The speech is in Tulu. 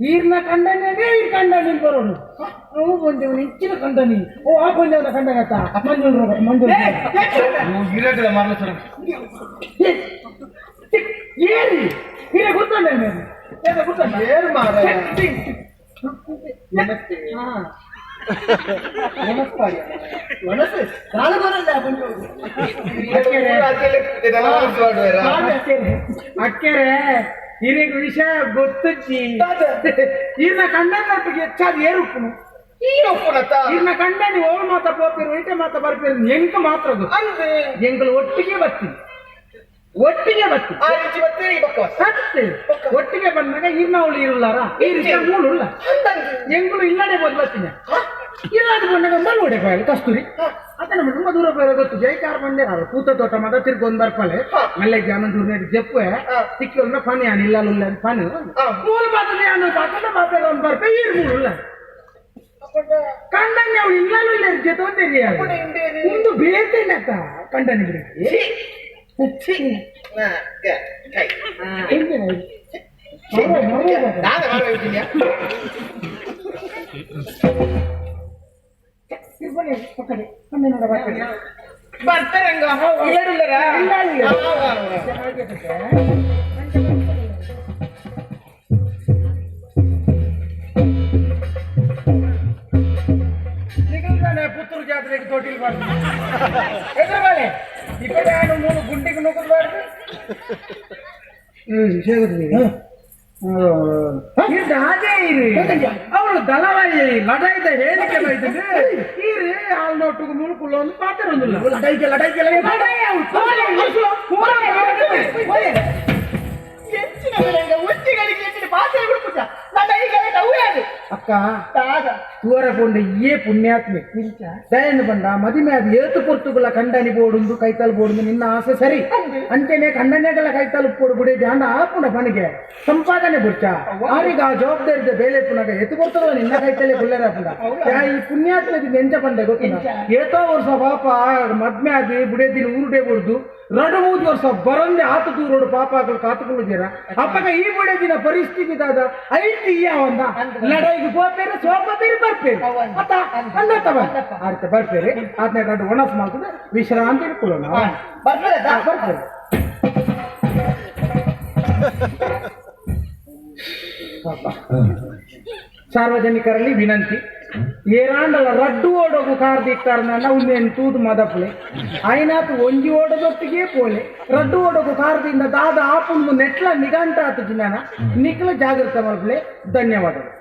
ಈರ್ನ ಕಂಡನೇ ಈರ್ ಕಂಡನಿ ಬರೋನು ಅವು ಬಂದೇವನು ಇಂಚಿನ ಕಂಡನಿ ಓ ಆ ಬಂದೇವನ ಕಂಡನತ್ತ ಮಂಜೂರು ಮಂಜೂರು ಏರಿ ಹಿರೇ ಗೊತ್ತಲ್ಲ ಏರು ಮಾರಾಯ ನಮಸ್ಕಾರ ಮನಸ್ಸು ಕಾಲು ಬರಲ್ಲ ಅಕ್ಕೆರೆ ಹಿರೇಗ್ ವಿಷಯ ಗೊತ್ತುಜ್ಜಿ ಈರ್ನ ಕಂಡನೊಟ್ಟಿಗೆ ಹೆಚ್ಚಾದ ಏರುಪ್ಪುನು ಈರ್ನ ಕಂಡನಿ ಓಳ್ ಮಾತ ಪೋಪಿರು ಇಟೆ ಮಾತ ಬರ್ಪಿರು ಎಂಕ ಮಾತ್ರ ಗೊತ್ತು ಎಂಕಲು ಒಟ್ಟಿಗೆ ಬರ್ತೀವಿ ಒಟ್ಟಿಗೆ ಬರ್ತೀವಿ ಸತ್ತೆ ಒಟ್ಟಿಗೆ ಬಂದಾಗ ಈರ್ನ ಅವಳು ಇರುಲ್ಲಾರ ಈ ರೀತಿ ಮೂಳು ಎಂಗಳು ಇಲ್ಲಡೆ ಬಂದು ಬರ್ತೀನಿ ಇಲ್ಲಾದ ಬಂದಾಗ ಮಲ್ವಡೆ ಪಾಯಲ್ ಕಸ್ತೂರಿ ಅತನ ತುಂಬ ದೂರ ಪೋಯ್ ಗೊತ್ತು ಜೈಕಾರ ಬಂದೆ ಕೂತ ತೋಟ ಮಾತ್ರ ತಿರ್ಗೊಂದು ಬರ್ಪಲೆ ಮಲ್ಲೆ ಜಾನ ದೂರ ಜಪ್ಪೆ ತಿಕ್ಕಿ ಫಾನಿ ಆನ್ ಇಲ್ಲ ಉಲ್ಲ ಫಾನಿ ಮೂಲ ಮಾತದೆ ಅನ್ನೋ ಪಾತ್ರ ಮಾತಾಡ ಒಂದು ಬರ್ಪೆ ಈರ್ ಮೂಳು ಕಂಡನಿ ಅವಳು ಇಲ್ಲಲೂ ಇಲ್ಲ ಜೊತೆ ಒಂದು ಬೇತೇನತ್ತ ಕಂಡನಿ ಬಿಡಿ ಬರ್ತಾರಂಗ ಪುತ್ತೂರು ಜಾತ್ರೆಗೆ ತೋಟಿಲ್ ಬಾರ್ದು ಎದುರುಗಾಳೆ ಇಪ್ಪತ್ತಾರು ಮೂರು ಗುಂಡಿಗೆ ನುಗ್ಗಬಾರ್ದು. ಅವಳು ದಳವಾಯಿ ಲಡಾಯ್ದ ಹೇಳಿಕೆ ಬೈತದೆ ಈರು ಆಲ್ನೋಟುಗು ಮುಳುಕುಲ್ಲ ಒಂದು ಪಾತ್ರ ಒಂದಿಲ್ಲ ಲಡಾಯಿಗೆ ಲಡಾಯಿಗೆ ಲಡಾಯಿ ಅವಳು ಅಕ್ಕ ತೂರಕೊಂಡ ಏ ಪುಣ್ಯಾತ್ಮೆ ದಯನು ಬಂಡ ಮದಿಮೆ ಅದು ಏತು ಪೊರ್ತುಗುಲ ಕಂಡನಿ ಬೋಡುಂದು ಕೈತಾಲ್ ಬೋಡುಂದು ನಿನ್ನ ಆಸೆ ಸರಿ ಅಂಚೆನೆ ಕಂಡನೆಗಳ ಕೈತಾಲ್ ಪೋಡು ಬಿಡಿ ಜಾಂಡ ಆಪುಣ ಪಣಿಗೆ ಸಂಪಾದನೆ ಬುರ್ಚ ಆರಿಗ ಆ ಜವಾಬ್ದಾರಿದ ಬೇಲೆ ಪುನಗ ಎತ್ತು ಕೊಡ್ತದವ ನಿನ್ನ ಕೈತಲೆ ಗುಲ್ಲೆರ ಈ ಪುಣ್ಯಾತ್ಮೆ ಎಂಚ ಪಂಡೆ ಗೊತ್ತಿಲ್ಲ ಏತೋ ವರ್ಷ ಪಾಪ ಮದ್ಮೆ ಆದಿ ಬುಡೇದಿನ ಊರುಡೆ ಬುಡ್ದು ರಡು ಮೂರು ವರ್ಷ ಬರಂದೆ ಆತ ದೂರೋಡು ಪಾಪ ಆಕಳು ಕಾತುಕೊಳ್ಳುತ್ತೀರ ಅಪ್ಪಗ ಈ ಬುಡೇದಿನ ಪರಿಸ್ಥಿತಿ ದಾದ ಐತಿ ಒಂದ ಲಡಾಯಿಗೆ ಪೋಪೇರು ಸೋಪ ಬೇರೆ ಬರ್ಪೇರು ಅತ್ತ ಅನ್ನತ್ತವ ಆರ್ತ ಬರ್ಪೇರಿ ಆತನ ಗಂಟು ಒಣಸ್ ಮಾಡ್ತದೆ ವಿಶ್ರಾಂತಿ ಇಟ್ಕೊಳ್ಳೋಣ ಬರ್ಪೇರಿ. ಸಾರ್ವಜನಿಕರಲ್ಲಿ ವಿನಂತಿ, ಏರಾಂಡಲ ರಡ್ಡು ಓಡೋಗು ಕಾರ್ದಿಕ್ತಾರನ ಉನ್ನೇನು ತೂದು ಮದಪ್ಲೆ ಐನಾತು ಒಂಜಿ ಓಡೋದೊಟ್ಟಿಗೆ ಪೋಲೆ ರಡ್ಡು ಓಡೋಗು ಕಾರ್ದಿಂದ ದಾದ ಆಪುಂದು ನೆಟ್ಲ ನಿಘಂಟ ಆತು ಜಿನಾನ ನಿಕ್ಲ ಜಾಗೃತ ಮಲ್ಪಲೆ. ಧನ್ಯವಾದಗಳು.